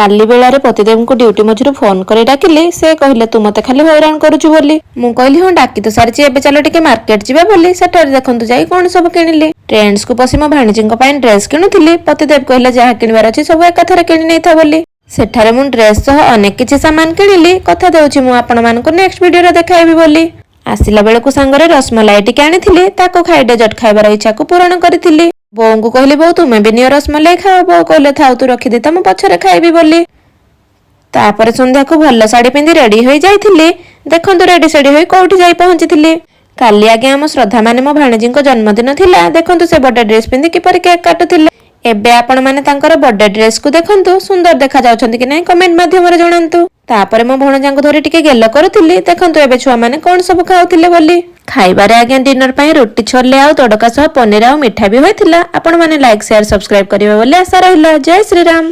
କାଲି ବେଳାରେ ପତିଦେବଙ୍କୁ ଡ୍ୟୁଟି ମଝିରୁ ଫୋନ କରି ଡାକିଲି। ସେ କହିଲେ, "ତୁ ମତେ ଖାଲି ହଇରାଣ କରୁଛୁ" ବୋଲି। ମୁଁ କହିଲି, "ହଁ, ଡାକି ତ ସାରିଛି, ଏବେ ଚାଲ ଟିକେ ମାର୍କେଟ ଯିବା" ବୋଲି। ସେଠାରେ ଦେଖନ୍ତୁ ଯାଇ କଣ ସବୁ କିଣିଲି। ଟ୍ରେଣ୍ଡସକୁ ପଶି ମୋ ଭାଣିଜୀଙ୍କ ପାଇଁ ଡ୍ରେସ କିଣୁଥିଲି। ପତିଦେବ କହିଲେ, ଯାହା କିଣିବାର ଅଛି ସବୁ ଏକାଥରେ କିଣି ନେଇଥା ବୋଲି। ସେଠାରେ ମୁଁ ଡ୍ରେସ ସହ ଅନେକ କିଛି ସାମାନ କିଣିଲି। କଥା ଦେଉଛି, ମୁଁ ଆପଣମାନଙ୍କୁ ନେକ୍ସଟ ଭିଡିଓରେ ଦେଖାଇବି ବୋଲି। ଆସିଲା ବେଳକୁ ସାଙ୍ଗରେ ରସମଲାଇ ଟିକେ ଆଣିଥିଲି। ତାକୁ ଖାଇ ଡେଜର୍ଟ ଖାଇବାର ଇଚ୍ଛାକୁ ପୂରଣ କରିଥିଲି। ବୋଉଙ୍କୁ କହିଲି, "ବୋଉ, ତୁମେ ବି ନିଅ, ରସମଲାଇ ଖାଅ।" ବୋଉ କହିଲେ, "ଥାଉ, ତୁ ରଖିଦେଇଥା, ମୁଁ ପଛରେ ଖାଇବି" ବୋଲି। ତାପରେ ସନ୍ଧ୍ୟାକୁ ଭଲ ଶାଢୀ ପିନ୍ଧି ରେଡି ହୋଇ ଯାଇଥିଲି। ଦେଖନ୍ତୁ, ରେଡି ସେଡି ହୋଇ କୋଉଠି ଯାଇ ପହଞ୍ଚିଥିଲି। କାଲି ଆଜ୍ଞା ଆମ ଶ୍ରଦ୍ଧା ମାନେ ମୋ ଭାଣିଜୀଙ୍କ ଜନ୍ମଦିନ ଥିଲା। ଦେଖନ୍ତୁ, ସେ ବର୍ଥଡେ ଡ୍ରେସ ପିନ୍ଧି କିପରି କେକ୍ କାଟୁଥିଲେ। ଏବେ ଆପଣମାନେ ତାଙ୍କର ବର୍ଥଡେ ଡ୍ରେସକୁ ଦେଖନ୍ତୁ। ସୁନ୍ଦର ଦେଖାଯାଉଛନ୍ତି କି ନାହିଁ, କମେଣ୍ଟ ମାଧ୍ୟମରେ ଜଣାନ୍ତୁ। ତାପରେ ମୋ ଭଣଜାଙ୍କୁ ଧରି ଟିକେ ଗେଲ କରୁଥିଲି। ଦେଖନ୍ତୁ, ଏବେ ଛୁଆମାନେ କଣ ସବୁ ଖାଉଥିଲେ ବୋଲି। ଖାଇବାରେ ଆଜ୍ଞା ଡିନର ପାଇଁ ରୁଟି, ଛୋଲେ ଆଉ ତଡକା ସହ ପନିର ଆଉ ମିଠା ବି ହୋଇଥିଲା। ଆପଣମାନେ ଲାଇକ୍, ସେୟାର, ସବସ୍କ୍ରାଇବ କରିବେ ବୋଲି ଆଶା ରହିଲା। ଜୟ ଶ୍ରୀରାମ।